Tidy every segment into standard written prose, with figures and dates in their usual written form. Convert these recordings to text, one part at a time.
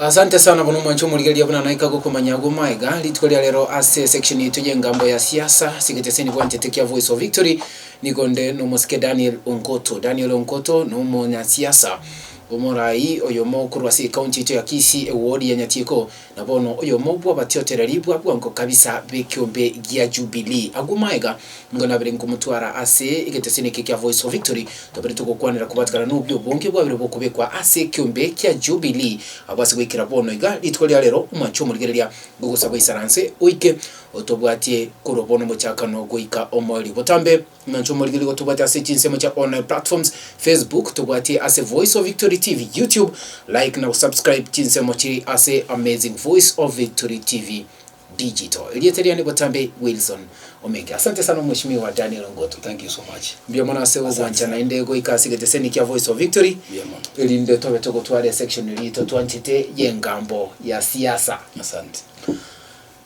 Asante sana bono omwanche omorigereria buna naika gokomanya agwo maega rituko ria rero ase section yaito y'engambo ya siasa ase egeteseni bwanchete kia Voice of Victory nigo nde nomosike Daniel Ongoto. Daniel Ongoto nomonyasiasa omorai oyomo korwa ase ecounty yaito ya Kisii eward ya Nyatieko na bono oyomo bw'abatiotereri bwa bwango kabisa b'ekiombe gia Jubilee. Agwo maega nigo nabere nkomotwara ase egeteseni eke kia Voice of Victory Tobere togokwanera kobatikana nobuya obonge bwabere bokobekwa ase ekeombe kia Jubilee abwo ase goikera bono iga rituko ria rero omwanche omorigereria gogosaba oisaranse oike otobwatie korwa bono omochakano goika omoerio. Botambe omwanche omorigereria gotobwatie ase chinsemo chia online platforms Facebook tobwatie ase Voice of Victory TV YouTube like na gosubscribe chinsemo chiri ase Amazing Voice of Victory TV Digital. Erieta riane botambe Wilson Omenge. Asante sana Mheshimiwa Daniel Ongoto. Thank you so much. Mbuya mono ase ogwancha naende goika ase egeteseni kia Voice of Victory Mbuya mono. erinde tobe togotwara esection eria ito twanchete y'engambo ya siasa. Asante.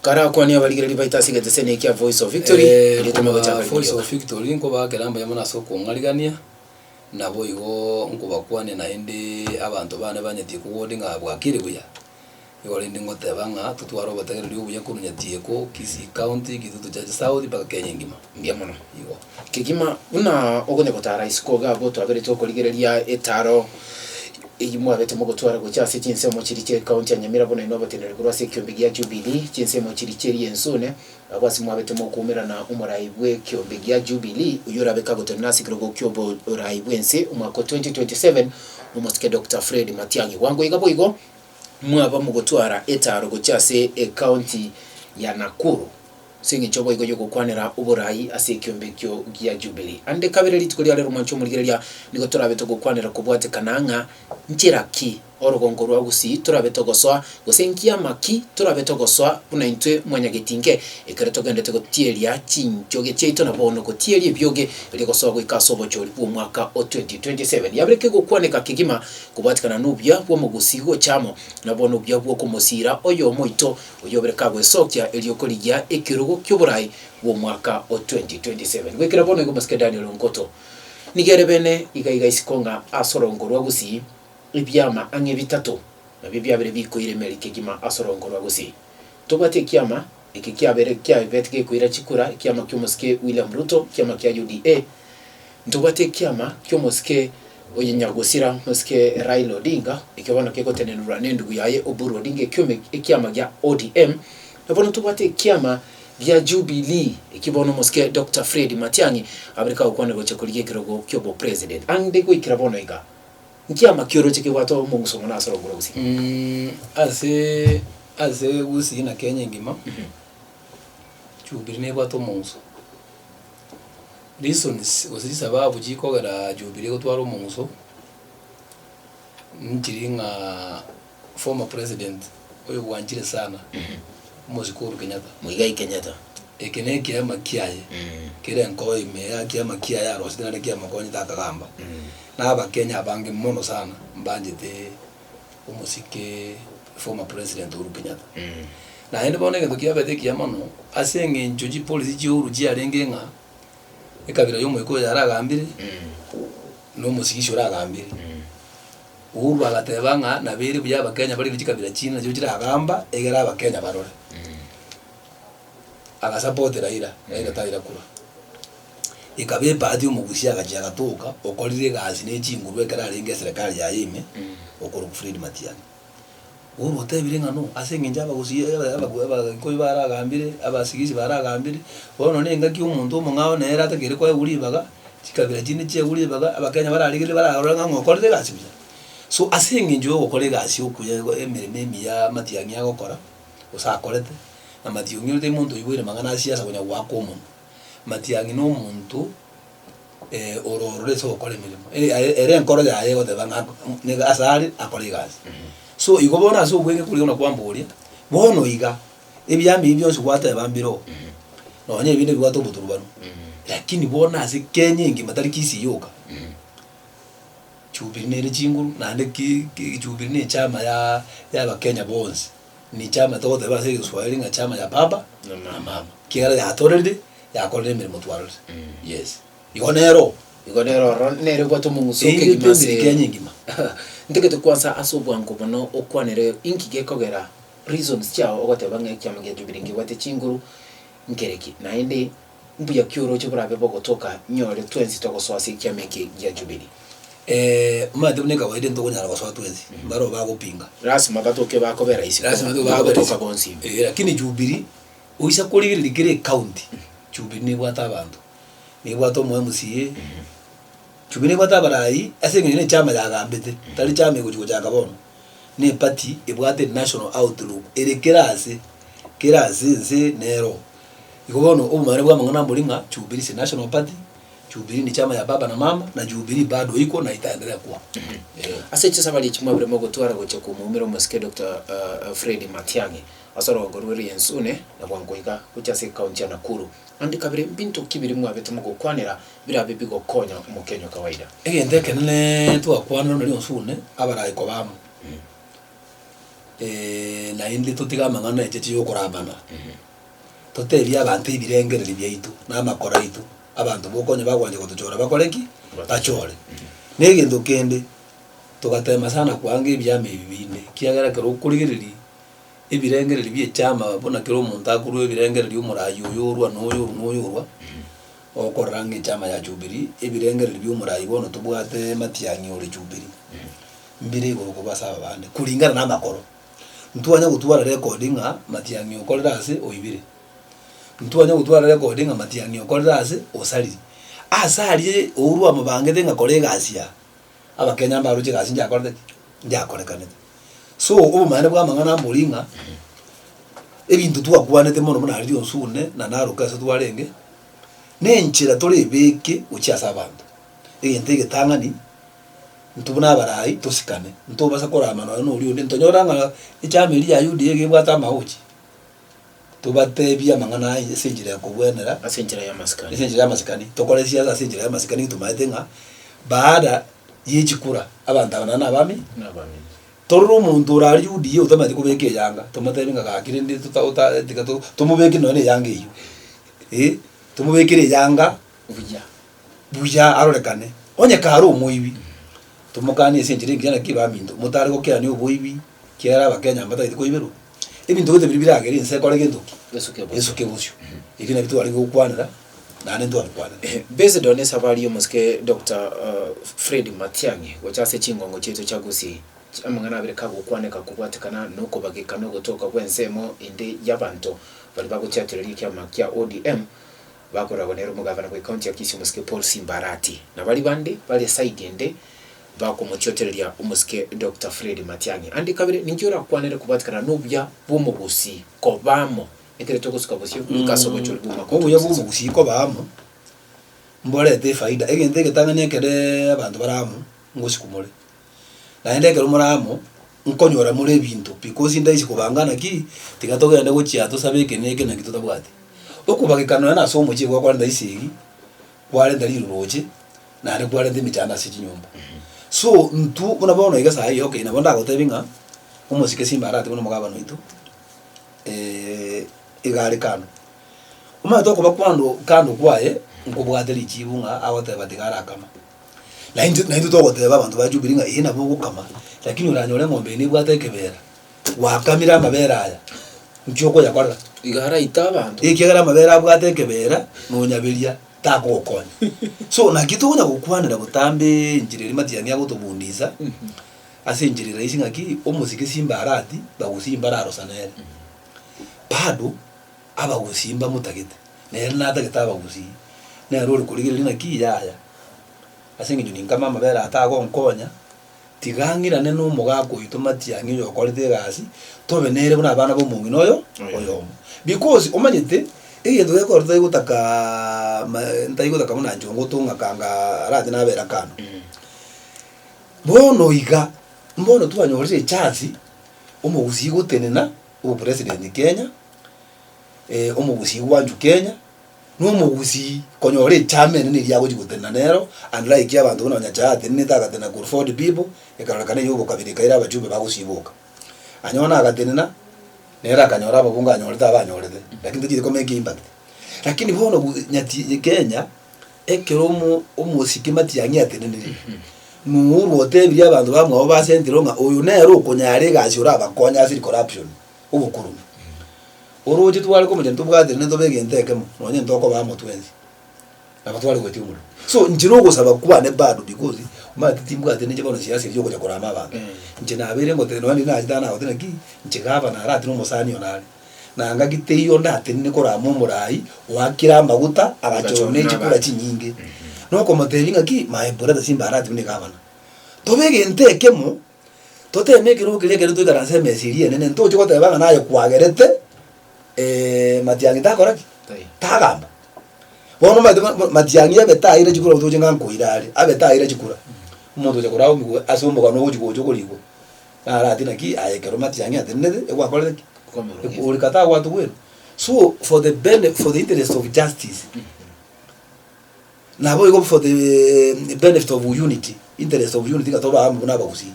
Karakwanie abarigereria baito ase egeteseni kia Voice of Victory Eh, erio tome korwa gochaka Voice rioka. of Victory nkobakera mbuya mono ase okong'arigania, naboigo nkobakwania naende abanto bane banyetie kogodi ng'a bwakire buya. Igo rende ngoteba ng'a totware obotegereri obuya korwa Nyatieko, Kisii County, Kitutu Church South mpaka Kenya engima. Mbuya mono. Igo. Kegima buna okonya gotara isiko iga abwo twaberete okorigereria etaro eyio mwabete mogotwara gochia ase chinsemo chiria chia ecounty ya Nyamira buna inwe abateneneri korwa ase ekiombe gia Jubilee, chinsemo chiria chiria ensune, abwo ase mwabete mokoumerana omorai bw'ekiombe gia Jubilee oyio orabe kagotenena ase ekerogo ki'oborai bw'ense omwaka o 2027 omosike Doctor Fred Matiang'i. Bwango iga boigo. Mwaba mogotwara etaaro gochia ase ecounty ya Nakuru ase eng'encho boigo y'ogokwanera oborai ase ekiombe ekio gia Jubilee. Ande kabere rituko ria rero mwanche omorigereria nigo torabe togokwanera kobwatekana ng'a nchera ki orogongo rwa Gusii torabe togosoa gose nkiama ki torabe togosoa buna intwe mwanyagetinge ekero togendete gotieria chinchoge chiaito na bono gotieria ebioge erio gosoa goika ase obochori bw'omwaka o 2027. Yabere kegokwaneka kegima Kobwatikana nobuya bw'omogusii gocha amo, na bono obuya bw'okomosiira oyomo oito oyobere kagwesokia erio korigia ekerogo ki'oborai bw'omwaka o 2027. Goikera bono igo omosike Daniel Ongoto nigo ere bene iga iga isiko ng'a ase orongo rwa Gusii ebiama ang'e bitato nabio biabere bikoira emeri kegima ase orongo rwa Gusii. Tobwate ekiama eke kiabere kiabete gekoira chikura ekiama ki'omosike William Ruto ekiama kia UDA Ntobwate ekiama ki'omosike oye nyagosira, omosike Raila Odinga, ekio bono kegotenenurwa nendugu yaye Oburu Odinga ekiome ekiama gia ODM, na bono ntobwate ekiama gia Jubilee ekio bono omosike Doctor Fred Matiang'i abere kagokwanera gochia korigia ekerogo ki'obopresident. Ande goikera bono iga, nkiama ki oroche kebwate omong'uso mono ase orogoro Gusii? Ase ase Gusii na Kenya engima, Jubilee nebwate omong'uso. Reasons gose chisababu chikogera Jubilee gotwara omong'uso, nchiri ng'a former president oyo bwanchire sana, omosike Uhuru Kenyatta. Muigai Kenyatta. Eke na ekiama kiaye, kere enkoro ime ya kiama kiaye arosete naende kiamokonyete akagamba. Na abakenya abange mono sana mbanchete omosike former president Uhuru Kenyatta. Naende bono egento kiabete ekiya mono, ase eng'encho chipolicy chia Uhuru chiarenge ng'a, ekabira ya omoika oyo yaragambire, na omosigisi oragambire. Uhuru agateba ng'a nabo ere buya abakenya barire chikabira chinde nachio chiragamba, egere abakenya barore. Agasupport Raila, Raila taira kura. Ekaba ebahati omogusia agachia agatoka, okorire egasi ne chinguru ekero arenge eserekari yaye ime, okorokwa Fred Matiang'i. Bono otebire ng'a no, ase eng'encho abagusii Abagikuyu baragambire, abasigisi baragambire, bono na engaki omonto omong'ao nere atakeire koegwa ribaga, chikabira chinde chiegwe ribaga, abakenya bararigereria bararore ng'a ng'a okorire egasi buya. So ase eng'encho ya ogokora egasi okuya igo emeremo emiya Matiang'i agokora, gose akorete, na Matiang'i ore tari monto oiboire mang'ana a siasa konya goaka omonwe. Matiang'i na omonto ore ororo ase ogokora emeremo, ere enkoro yaye egoteba ng'a nigo ase are akore egasi. So igo bono ase obwenge koria buna kwamboria, bono iga, ebiama ebi bionsi gwateba mbire oo, nonye ebinde bibwate oboturubanu, lakini bono ase Kenya engima tari Kisii yoka, Jubilee nere chinguru naende ki ki Jubilee na echama ya ya abakenya bonsi, ni chama togoteba ase egeswahili ng'a chama ya baba na mama, ekiagera yatorerire, yakorire emeremo twarorire, yes. Igo nero. Igo nere ororo nere obwate omong'uso Eirete kegima ase emiri Kenya engima. Ntagete kwansa ase obwango mono okwanere inki gekogera reasons chiao ogoteba ng'a ekiama gia Jubilee nkebwate chinguru nkereki naende mbuya ki oroche borabe bogotoka nyore twensi togosoa ase ekiama eke gia Jubilee. Omanyete buna ekawaida ntokonyara gosoa twensi, mbaro bagopinga. Lasima batoke bakobera isiko, Lasima batoke bakobera bagotoka isiko. bonsi ime. Eh, lakini Jubilee, oisa korigereria kera ecounty, Jubilee nebwate abanto, nebwate omo MCA, Jubilee nebwate abarai ase eng'encho na echama yagambete, tari chama egochi gochaka bono, na eparty ebwate national outlook ere kera ase, kera ase ense nero. Igo bono obomanyene bwa amang'ana mbori ng'a Jubilee is a national party, Jubilee ni chama ya baba na mama, na Jubilee bado iko na itaendelea kuwa. Eh. Ase chisabari echi mwabire mogotwara gochia komoumera omosike Doctor Fred Matiang'i ase orogongo rwe Riensune na bwango iga gochia ase ekaunti ya Nakuru. Ande kabere mbinto ki biria mwabete mogokwanera birabe bigokonya omokenya o kawaida? Egento ekenene twakwanera buna rionsune, abarai koba amo, naende totige amang'ana echeche ya okoramana. Totebie abanto ebirengererio biaito na amakoro aito, abanto bokonya bagwancha gotochora bakore ki? Bachore. Na egento kende, togatema sana koanga ebiama ebi binde, ekiagera ekero okorigereria ebirengererio bia echama buna kera omonto akorwa ebirengererio omorai oyo orwa na oyo orwa na oyo orwa, okorora ng'a echama ya Jubilee, ebirengererio bia omorai bono tobwate Matiang'i ore Jubilee, mbire igoro korwa ase aba bande, kulingana na amakoro. Ntwanya gotwara record ng'a Matiang'i okorire ase oibire, ntwanya gotwara record ng'a Matiang'i okorire ase osariri. Ase aria Uhuru amobangete ng'a kora egasi aa, abakenya mbaroche egasi njakorete ki? Njakorekanete. So obomaene bwa amang'ana mbori ng'a, ebinto twakwanete mono buna aria Onsune na Narok ase twarenge, na enchera torebeke gochia ase abanto. Egento egetang'ani, intwe buna abarai tosikane, ntobasa korama nonya na oria onde, ntonyora ng'a echama eria ya UDA iga ebwate amaochi, tobatebie amang'ana aya ase enchera ya kobwenera, Ase enchera ya amasikani. ase enchera ya amasikani, tokore siasa ase enchera ya amasikani tomaete ng'a baada ya echikura, abanto aba naende nabami, Nabamino. torore omonto ore aria UDA otamanyeti kobeka eyanga, tomotebi ng'a gaki rende tota ota tiga to tomobeke nonya na eyanga eywo, eh, tomobekere eyanga Buya. buya arorekane, onye kare omoibi, tomokanie ase enchera engiya naki baminto, motare gokeania oboibi, kiagera abakenya mbatagete koiberwa. Ebinto gete biria biragere ense ekore gento ki? Esuke bosio. Esuke bosio. Ekio nabio twarenge gokwanera, naende ntwabikwanera. Based on esabari y'omosike Doctor Fred Matiang'i gocha ase chingongo chiaito chia Gusii, amang'ana abere kagokwaneka kobwatekana nokobageka na ogotoka gw'ensemo ende y'abanto baria bagochiatereria ekiama kia ODM, Bakoragwa nere omogavana bw'ecounty ya Kisii omosike Paul Simba Arati, na baria bande bare eside ende bakomochiotereria omosike Doctor Fred Matiang'i. Ande kabere ninki orakwanere kobwatikana nobuya bw'omogusii koba amo ekero togosuka bosio goika ase obochori bw'omwaka Obuya o 2026? bw'omogusii koba amo mborete efaida, egento egetang'ani ekere abanto bare amo ngosiku more, naende ekero more amo nkonyora more ebinto because ndaisi kobanga naki, tiga togende gochia tosabe eke na eke naki totabwati. Okobageka nonya na ase omochie igo gokwarenta esegi, kwarenta riroroche, naende kwarenta emechando ase chinyomba. So intwe buna bono iga saii okay nabo ndagotebie ng'a, omosike simba arati buna omogabana oito, iga are kando. Omanyete okoba kwando kando kwaye, nkobwate richibu ng'a agoteba tiga arakama. Naintwe naintwe togoteba abanto ba Jubilee ng'a ee nabo ogokama, lakini oranyore eng'ombe eye nebwate ekebera, gwakamire amabere aya, nki okoyakorera? Iga araite abanto. Ekiagera amabere abwate ekebera, nonyaberia, takogokonya. So naki tokonya gokwanera botambe enchera eria Matiang'i agotobundisa, ase enchera eraisi ng'aki, omosike simba arati, bagusii mbararosa nere. Bado, abagusii mbamotagete, nere natagete abagusii, nere ore korigereria naki yaya, ase eng'encho ninkame amabere aya tagonkonya, tiga ng'irane na omogaka oito Matiang'i oyo okorete egasi, tobe nere buna abana ba omong'ina oyo oyomo. Because omanyete, egento gekogera totari gotakaa ma ntari gotaka buna inche ngotong'aka anga arati nabera kando. Bono iga, mbono twanyorire echance, omogusii gotenena obopresident Kenya, omogusii gwanchwa Kenya, na omogusii konyora echama enene eria agochia gotenena nero, unlike abanto buna Nyachae atenenete agatenena korwa Ford people, ekarorekana eywo obokabira ekaira abachumbe bagosiboka. Anyone agatenena, nere akanyora ababunge anyorete abanyorete, lakini tochieti komake impact. Lakini bono gu nyati Kenya. Ekero omo omosike matiang'i atenenire, Nuhu otebirie abanto bamwabo ba Central ng'a oyo nere okonyara egasi orabakonye ase corruption, obokurume. Oroche tware komochani tobwaterane tobe egento ekemo, nonye ntokoba amo twensi, nabo tware goetia omorero. So inche nogosaba kwane bado because omanyete timbwati ninche bono siasa eria ogocha korama abanto. Inche nabeire ngoteba nonye riria nachete nagoteba naki, inche gavana arati na omosani one are. Na ngaki teiyo ndatenene korama omoraai oakire amaguta agachorwa ne chikura chinyinge, nokomotebia ng'aki my brother simbarati buna egavana. Tobe egento ekemo, toteme ekerogo keria ekero toikaranse emesa eria enene ntoche goteba ng'a naye kwagerete Matiang'i takora ki? Tagamba. Bono omanyete Matiang'i abe taira chikura toche ng'a nkoira are, abe taira chikura, omonto ocha koraumigwa ase omogano ogochi gocha okorigwa. Narati naki aye ekero matiang'i atenenete egwakorete ki? Ore katagwatugwera. So for the bene for the interest of justice, naboigo for the benefit of unity, interest of unity ng'a tobe amo buna abagusii.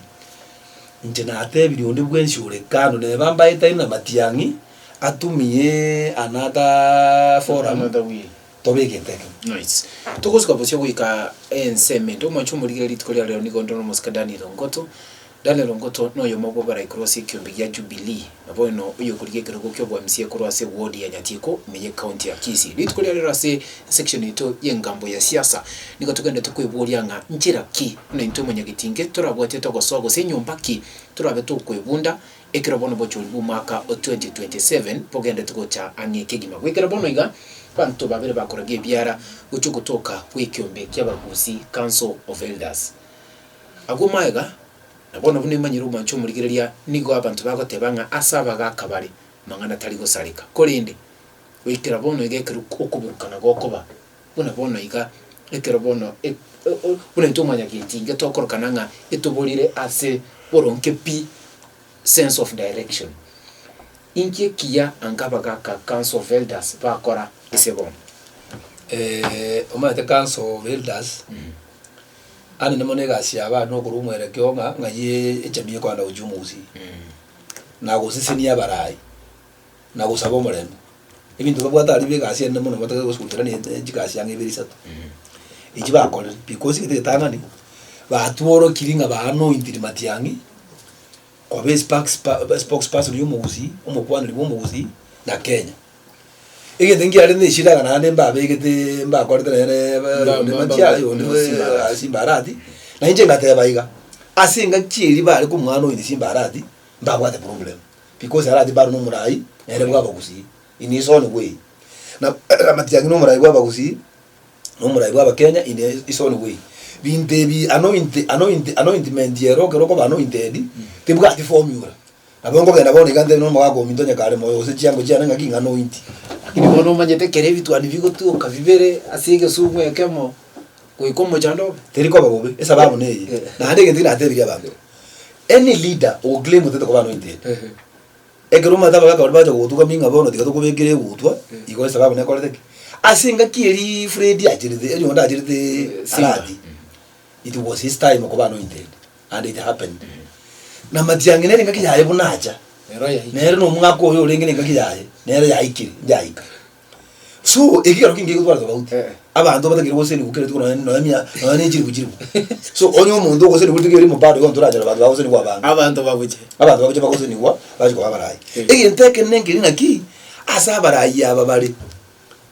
Inche natebirie onde bwensi ore kando neba mbaetaine na matiang'i, atumie another forum Another way. tobe egento ekemo. Nice. Togosuka bosio goika ensemo ende omwancho omorigere rituko ria rero nigo ndore omosike Daniel Ongoto. Daniel Ongoto noyomo bw'abarai korwa ase ekiombe gia Jubilee na bono oyokorigia ekerogo ki'obwamisia korwa ase eward ya Nyatieko ime y'ecounty ya Kisii. Rituko ria rero ase esection yaito y'engambo ya siasa nigo togenderete kweboria ng'a nchera ki buna intwe omonyagetinge torabwate togosoa gose nyomba ki torabe tokwebunda Ekero bono bochori bw'omwaka o 2027 bogendete gocha ang'e kegima. Goikera bono iga, abanto babere bakoragia ebiara gochia ogotoka gw'ekeombe ki'abagusi, Council of Elders. Agwo magega, na bono buna emanyire omwancho omorigereria, nigo abanto bagoteba ng'a ase abagaka bare, mang'ana tari gosareka. Korende, goikera bono iga ekero okoburukana gokoba, buna bono iga, ekero bono buna intwe omwanyagetinge tokorokana ng'a etoborire ase boronge pi, sense of direction. Inki ekiya anga abagaka council of elders bakora ase bono? Omanyete council of elders, anene mono egasi yabo aria nokorwa omwerekeo ng'a ng'ai echami ekoenda gochia omogusii, na gosesenia abarai. na gosaba omorembe. Ebinto babwate aria bia egasi enene mono batagete gosugulikera ne ne chigasi ang'e ibere isato. Echi bakorire, because egento egetang'ani, batworokirie ng'a ba anointed matiang'i, koba esparks pa spokesperson ya omogusii, omokwaneri bwa omogusii, na Kenya. Egento nkiare na eshida iga naende mbabegeteee mbakorete nere Mba- onde mba- mba- matiang'i onde Simbarati. Simbarati, na inche ngateba iga, ase engaki eria bare komoanointi Simbarati, mbabwate problem. Because arati bado nomorai nere bw'abagusii in his own way. Na Matiang'i nomorai bw'abagusii, nomorai bw'abakenya in his own way. Binto ebi anoint anoint anointment ero ekero okoba anointed, tebwati formula. Nabo nkogenda bono iga ntebi nomogaka ominto onye kare moyo gose chiango chiane ng'aki ng'anointi. Lakini bono omanyete ekero ebitwani bigotuoka bibere ase egesumu ekemo, goika omochando obe. Teri koba bobe, esababu neye, naende egento eki natebirie abanto. Any leader ogoclaim otagete koba anointed, ekero omanyete abagaka baria bacha gogotugamia ng'a bono tiga tokobekere egutwa, igo esababu nekorete ki? Ase engaki eria Fred acherete, erio onde acherete Simba. Arati, it was his time koba anointed and it happened. Na Matiang'i nere engaki yaye buna acha, Nero yaikire. nere na omwaka oyo orenge na engaki yaye, nere yaikire, yaika. So ekero kinga egotwara tofauti. Eh. Abanto batakire gosenigwa kera rituko nonye nonye mia nonye ne chiribu chiribu. So onye omonto ogosenigwa rituko erimo bado igo ntorachora abanto bagosenigwa abange. Abanto babuche. Abanto babuche bagosenigwa bachi koba abarai. Eh. Egento ekenene nkeri naki, ase abarai aba bare,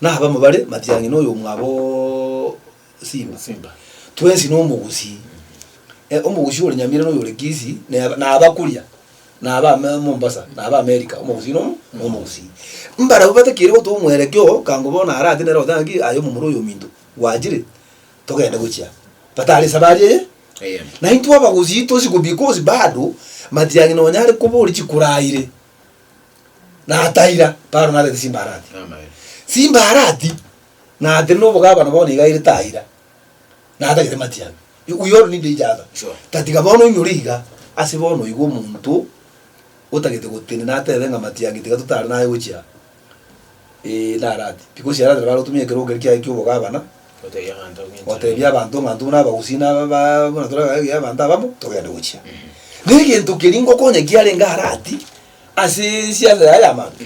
na abamo bare Matiang'i na oyomwaboo Simba. Simba. Twensi na omogusii. Omogusii ore Nyamira na oyore Kisii, neba na abakuria, na aba Mombasa, na aba America, omogusii nomo nomogusii. Mbarabwo batakeire gotoa omwerekeo kango bono arate nere ogoteba ng'aki aye omomura oyo ominto, gwachire, togende gochia aa. Batare esabari eye, Eyemo. na intwe abagusii tosikwe because bado, Matiang'i nonya are koboria chikura aire, nataira, bado natete Simba Arati. Amaene. Simba Arati, Nate nobogabana bono iga aire taira, natagete matiang'i. We all need each other. Sure. Tatiga bono oinyore iga, ase bono iga omonto otagete gotenena atebe ng'a matiang'i tiga totare naye gochia aa narati. Because Arati nabo agotumia ekerogo keria kiaye kia obogabana, Gotebia abanto ng'a enchera gotebia abanto ng'a intwe buna abagusii na aba buna tore abanto abamo, togende gochia. Na egento keria ngokonya kiarenge Arati, Ase esiasa yaye y'amato.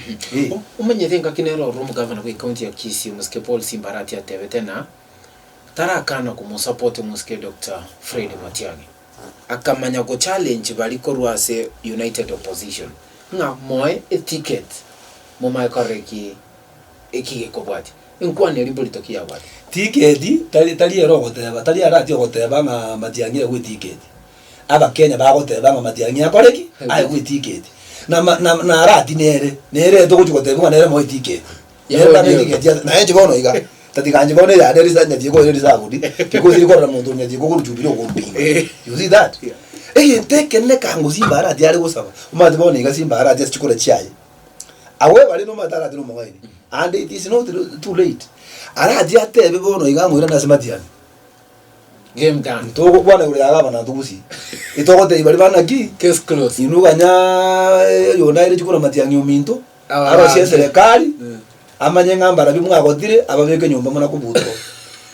Omanyete engaki nere ororo omogavana bw'ecounty ya Kisii omosike Paul Simba Arati atebete na Tarakana komosapoti omosike Doctor Fred Matiang'i. Akamanya gochallenge baria korwa ase United Opposition ng'a moe eticket momae korora eki eki gekobwatia. Enkwana eria mborito ki yabwate? Tiketi tari tari ere ogoteba tari arati ogoteba ng'a Matiang'i aegwe etiketi. Abakenya bagoteba ng'a Matiang'i akore ki? Aegwe etiketi. Na ma na na arati nere, nere togochi gotebigwa ng'a nere moe etiketi. Nere mpaka etiketi ase naye inche bono iga, tatiga inche bono eyane risa nyatie koira erisabuni, because rikorora monto oria nyatie kogoruchwa obire ogompinga. You see that? Egento ekenene kango Simba arati are gosaba, omanyete bono iga Simba arati ase chikura chiaye. Abwo ebare nomanyete arati na omong'aini, and it is not too late. Arati atebe bono iga amoirane ase Matiang'i. Game done. Ntogokwana igoro ya gavana Ntugusi, etogotebi baria ba naki, Case closed. inwe ganya oyonde aire chikura Matiang'i ominto, Aba arosie abange. eserekari, amanye ng'a mbarabio mwagotire, ababeke nyomba muna kobutwa.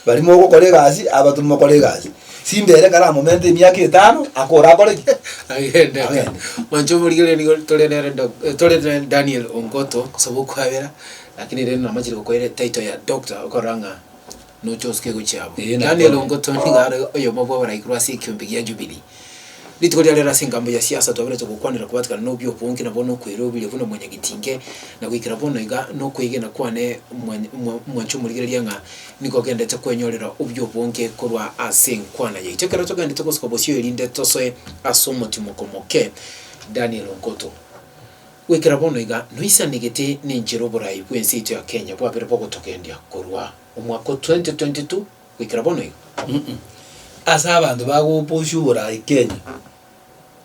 Baria mogokora egasi, aba timokora egasi. Simba ere karamomente emiaka etano, akore akore ki? Agende. Agende. Mwanche omorigereria nigo tore nere Doc- eh, tore nere Daniel Ongoto gosaba okwabera, lakini rende namachire gokoira etitle ya doctor okorora ng'a noche osuke gochia abwo. Ee, Daniel nakorire. Ongoto nigo are oyomo bw'abarai korwa ase ekiombe gia Jubilee. Rituko ria rero ase engambo ya siasa twaberete gokwanera kobatikana nobia obonge nabo nokweroberia buna mwanyagetinge, na goikera bono iga nokwegena kwane mwanche omorigereria ng'a nigo ogendete kwenyorera obuya obonge korwa ase enkwana yaito. Ekero togendete gosuka bosio erinde tosoe ase omotimoko moke, Daniel Ongoto. Goikera bono iga noisanegete nenchera oborai bw'ense yaito ya Kenya bwabere bogotogendia korwa omwaka o 2022 goikera bono iga. Ase abanto bagoposia oborai Kenya,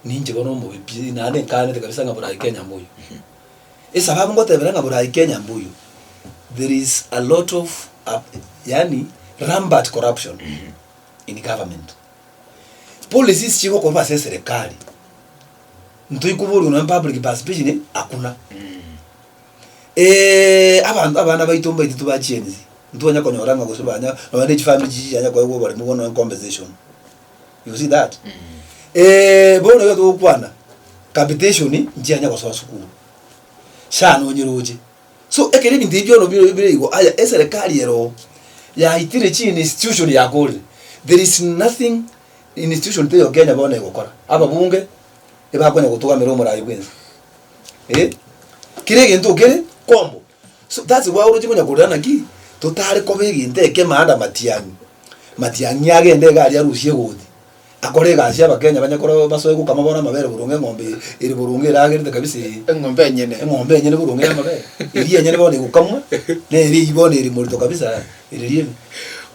ninche bono omobe pi, naende nkanete kabisa ng'a borai Kenya mboyo. Esababu ngotebera ng'a borai Kenya mboyo, there is a lot of yaani rampant corruption in government. Policies chigokorwa ase eserekari, ntoikoborwa nonye public participation hakuna. Abanto abana baito mbaito tobachensi, ntwanya konyora ng'a gose banya nonye na chifamiri chiria chianya koegwa oboremo bono nonye compensation, you see that? Bono iga togokwana, capitation nchianya gosoa sukuru, SHA nonyeroche. So ekero ebinto ebi biono bire bire igo, aya eserekari ere oo, yaitire chi institution yakorire, there is nothing institution teiyo Kenya bono egokora, ababunge ebakonya gotugamera omorai bwensi. Eh, kera egento okere kombo. So that's why oroche konya korera naki, totare koba egento ekemo ande amatiang'i, matiang'i agende iga aria arusie egoti, akore egasi abakenya banye koro basoe gokama bono amabere boronge eng'ombe ere boronge eragerete kabisa eye. Eng'ombe enyene. Eng'ombe enyene boronge ya amabere, eria enyene bono egokamwa, nere eywo bono ere morito kabisa ere rieme.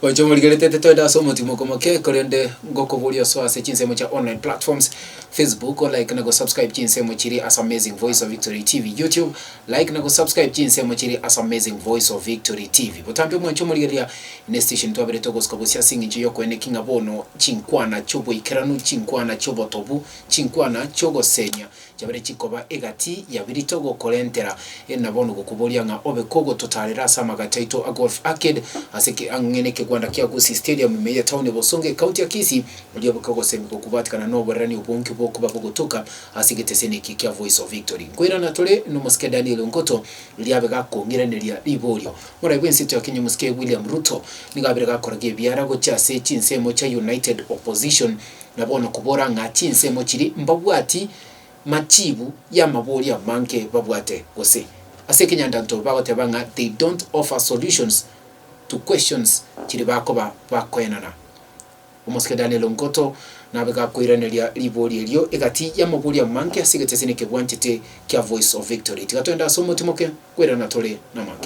Oche omorigeretie toende ase omotimoko moke, korende ngokoboria osoe ase chinsemo chia online platforms, Facebook, olike na gosubscribe chinsemo chiria ase Amazing Voice of Victory TV, YouTube, like na gosubscribe chinsemo chiria ase Amazing Voice of Victory TV. Botambe omwanche omorigereria ne station twabere togosuka bosio ase eng'encho yokoeneki ng'a bono chinkwana chioboikeranu, chinkwana chiobotobu, chinkwana chiogosenia Chiabere chikoba egati ya biria togokorentera, na bono gokoboria ng'a obe kogototaarera ase amagacho aito a Golf Arcade, ase ang'e nekegwanda kia Gusii Stadium ime y'etaoni ya Bosongo ekaunti ya Kisii, oria obe kogosemia gokobwatikana noborerani obonge bokoba bogotoka ase egeteseni eke kia Voice of Victory. Nkoirana tore nomosike Daniel Ongoto, riria abe gakong'iraneria riborio. Morai bw'ense ya Kenya omosike William Ruto nigo abere gakoragia ebiara gochia ase chinsemo chia United Opposition Na bono kobora ng'a chinsemo chiria mbabwati machibu y'amaborio amange babwate, gose ase ekenyandanto bagoteba ng'a they don't offer solutions to questions chiria bakoba bakoenana. Omosike Daniel Ongoto nabe gakoiraneria riborio erio egati y'amaborio amange ase egeteseni kebwanchete kia Voice of Victory. Tiga toende ase omotimoke, koirana tore namange.